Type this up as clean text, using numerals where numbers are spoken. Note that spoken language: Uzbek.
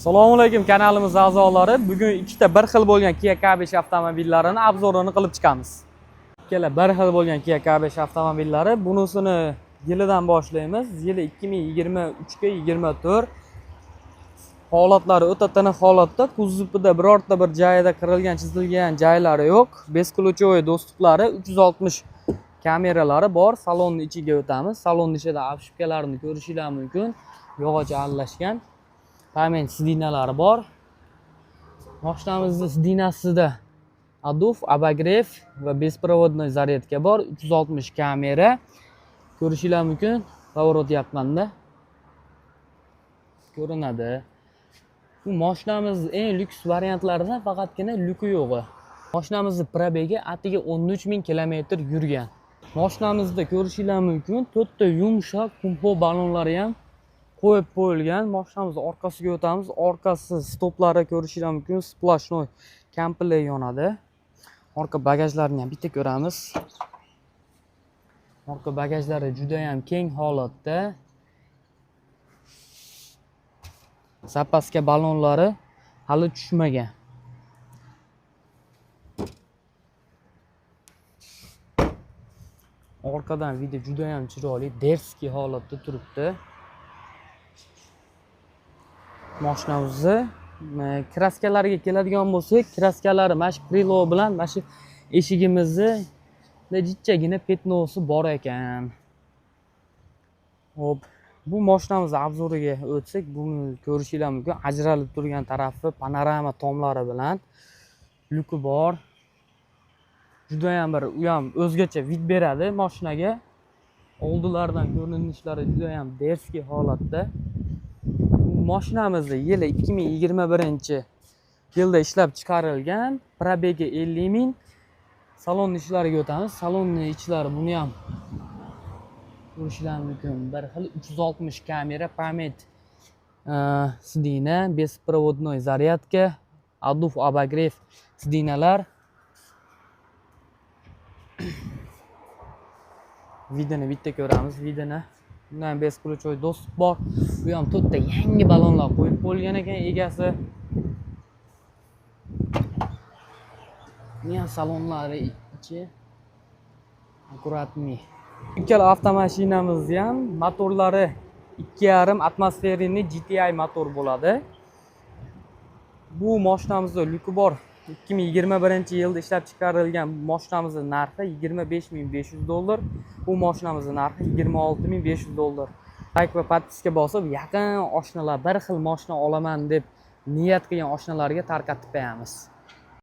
Assalomu alaykum kanalimiz a'zolari. Bugun ikkita bir xil bo'lgan Kia K5 avtomobillarini обзор ini qilib chiqamiz. Ikkala bir xil bo'lgan Kia K5 avtomobillari. Bunisini yilidan boshlaymiz. Yili 2023 ga 24. Holatlari o'ta tiniq holatda. Kuzovida birorta bir joyida qirilgan, chizilgan joylari yo'q. Бесключевой доступ lari, 360 kameralari bor. Salonni ichiga o'tamiz. Salonni ichida обшивка larini ko'rishinglar mumkin. Yog'och aralashgan. Память сиденья lari bor. Mashinamizni сиденья sida обдув, обогрев va беспроводной зарядка bor. 360 kamera. Ko'rishinglar mumkin. Поворот yapmanda. Ko'rinadi. Bu mashinamiz eng lyuks variantlaridan, faqatgina lyuki yo'q. Mashinamizni пробег i atigi 13 ming kilometr yurgan. Mashinamizda ko'rishinglar mumkin, to'rtta yumshoq kumho ballonlari ham qo'yib qo'yilgan. Mashinamizni orqasiga o'tamiz. Orqasi stoplari ko'rishinglar mumkin, сплошной komplekt yonadi. Orqa bagajlarini ham bitta ko'ramiz. Orqa bagajlari juda ham keng holatda. Запаска ballonlari hali tushmagan. Orqadan вид i juda ham chiroyli, дерзкий holatda turibdi. Mashinamizni краска lariga keladigan bo'lsak, краска lari mana shu крыло bilan mana shu eshigimizni jichchagina пятно si bor ekan. Xo'p, bu mashinamizni обзор iga o'tsak, buni ko'rishinglar mumkin. Ajralib turgan tarafi panorama tomlari bilan lyuki bor. Juda ham bir u ham o'zgacha вид beradi mashinaga. Oldilaridan ko'rinishlari juda ham дерзкий holatda. Bu mashinamizni yili 2021 yilda ishlab chiqarilgan, пробег i 50 ming. Salonni ichlariga o'tamiz. Salonni ichlari buni ham ko'rishlar mumkin. Bir xil 360 kamera, память сиденья, беспроводной зарядка, обдув, обогрев сиденья lar. Вид ini bitta ko'ramiz, вид ini. Bundan бесключевой доступ bor. Bu ham to'rtta yangi ballonlar qo'yib qo'yilgan ekan egasi. Buni ham salonlari ichi аккуратный. Ikkala avtomashinamizni ham motorlari 2,5 атмосферный GTI motor bo'ladi. Bu mashinamizda lyuki bor. 2021 yilda ishlab chiqarilgan mashinamizning narxi 25 500 dollar. Bu mashinamizning narxi 26 500 dollar. Like va подписка bosib, yaqin oshnalar bir xil mashina olaman deb niyat qilgan oshnalarga tarqatib qo'yamiz.